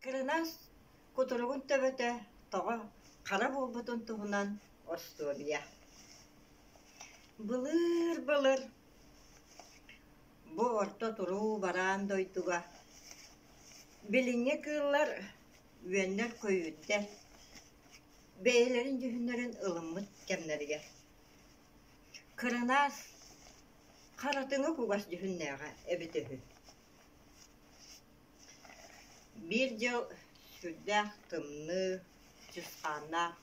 Кырынаас кутуругун төбөтө тоҕо хара буолбутун туһунан остуоруйа. Былыыр-былыр бу орто туруу бараан дойдуга билиҥҥи кыыллар үөннэр-көйүүрдэр бэйэлэрин дьүһүннэрин ылыммыт кэмнэригэр Кырынаас харатыҥы кугас дьүһүннээҕэ эбитэ үһү. Биир дьыл сүрдээх тымныы, чысхааннаах,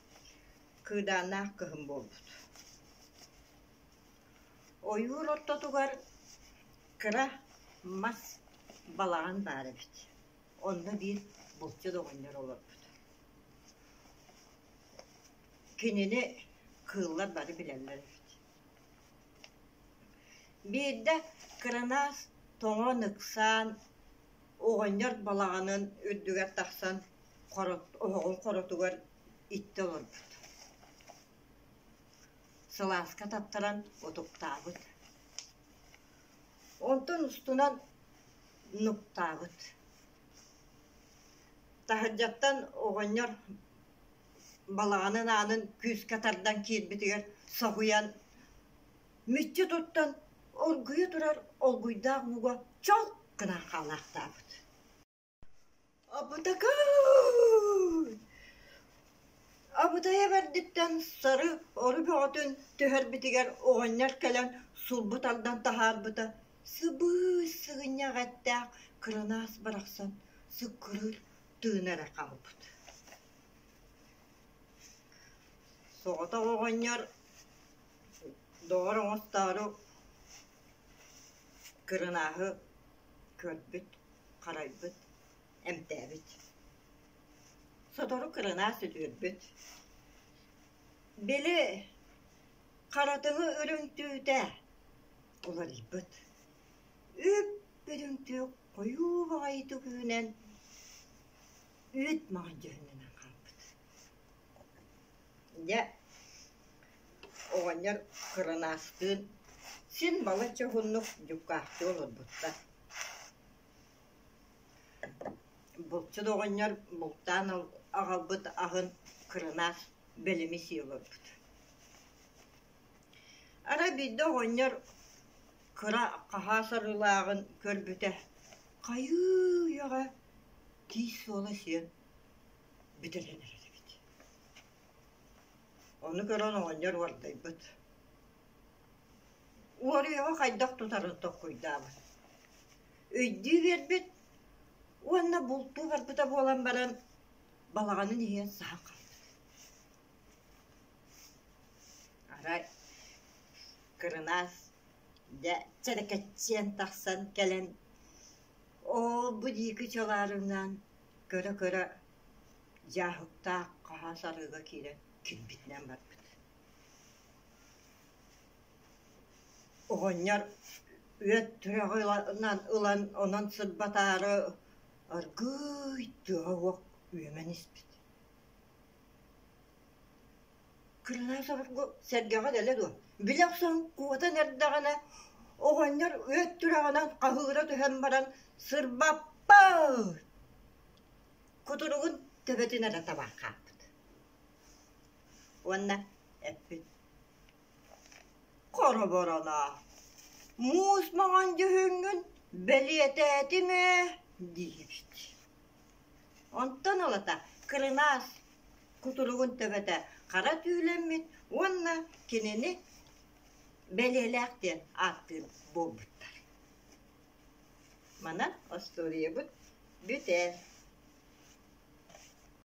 кыыдааннаах кыһын буолбут. Ойуур ортотугар кыра мас балаҕан баар эбит. Онно биир булчут оҕонньор олорбут. Кинини кыыллар бары билэллэр эбит. Биирдэ кырынаас тоҥон ыксаан, оҕонньор балаҕанын үрдүгэр тахсан оһоҕун хоротугар иттэ олорбут. Сылааска таттаран утуктаабыт. Онтон устунан нуктаабыт. Таһырдьаттан оҕонньор балаҕанын аанын күүскэ тардан киирбитигэр соһуйан, мүччү туттан оргуйа турар олгуйдаах ууга чол гынан хаалаахтаабыт. Абытакаан! Абытайа бэрдиттэн сары ору бөҕөтүн түһэрбитигэр оҕонньор кэлэн сулбу тардан таһаарбыта сыбыыс сыгынньах эттээх кырынаас барахсан сыккырыыр тыына эрэ хаалбыт. Соҕотох оҕонньор доҕор оҥостоору кырынааһы көрбүт, харайбыт, эмтээбит. Сотору кырынаас үтүөрбүт. Били харатыҥы үрүҥ түүтэ уларыйбыт. Үп-үрүҥ түү хойуу баҕайытык үүнэн үүт маҥан дьүһүннэнэн хаалбыт. Дьэ, оҕонньор кырынаастыын син балачча уһуннук дьуккаахтыы олорбуттар. Булчут оҕонньор бултаан аҕалбыт аһын кырынаас бэлэми сии олорбут. Арай биирдэ оҕонньор кыра хаһаас арыылааҕын көрбүтэ, хайыы-үйэҕэ тиис суола сиэн бүтэрэн эрэр эбит. Ону көрөн оҕонньор уордайбыт. Уоруйаҕы хайдах тутарын толкуйдаабыт. Өйдүү биэрбит уонна бултуу барбыта буолан баран балаҕанын иһигэр саһан хаалбыт. Арай кырынаас дьэ чэрэкэччийэн тахсан кэлэн ол-бу диэки чалаарыҥнаан көрө-көрө дьааһыктаах хаһаас арыыга киирэн кирбитинэн барбыт. Оҕонньор үөт түрэҕинэн ылан онон сырбатаары аргыый тыаҕа уох үөмэн испит. Кырынаас обургу сэргэҕэ дэлэ дуо, билэ охсон куотан эрдэҕинэ оҕонньор үөт түрэҕинэн хаһыыра түһэн баран «Сырбаппыт!» кутуругун төбөтүн эрэ табан хаалбыт. Уонна эппит: «Хоро-борона, муус маҥан дьүһүҥҥүн бэлиэтээтим ээ» диэбит. Онтон ылата кырынаас кутуругун төбөтө хара түүлэммит уонна кинини бэлиэлээх диэн ааттыыр буолбуттар. Манан остуоруйабыт бүтэр.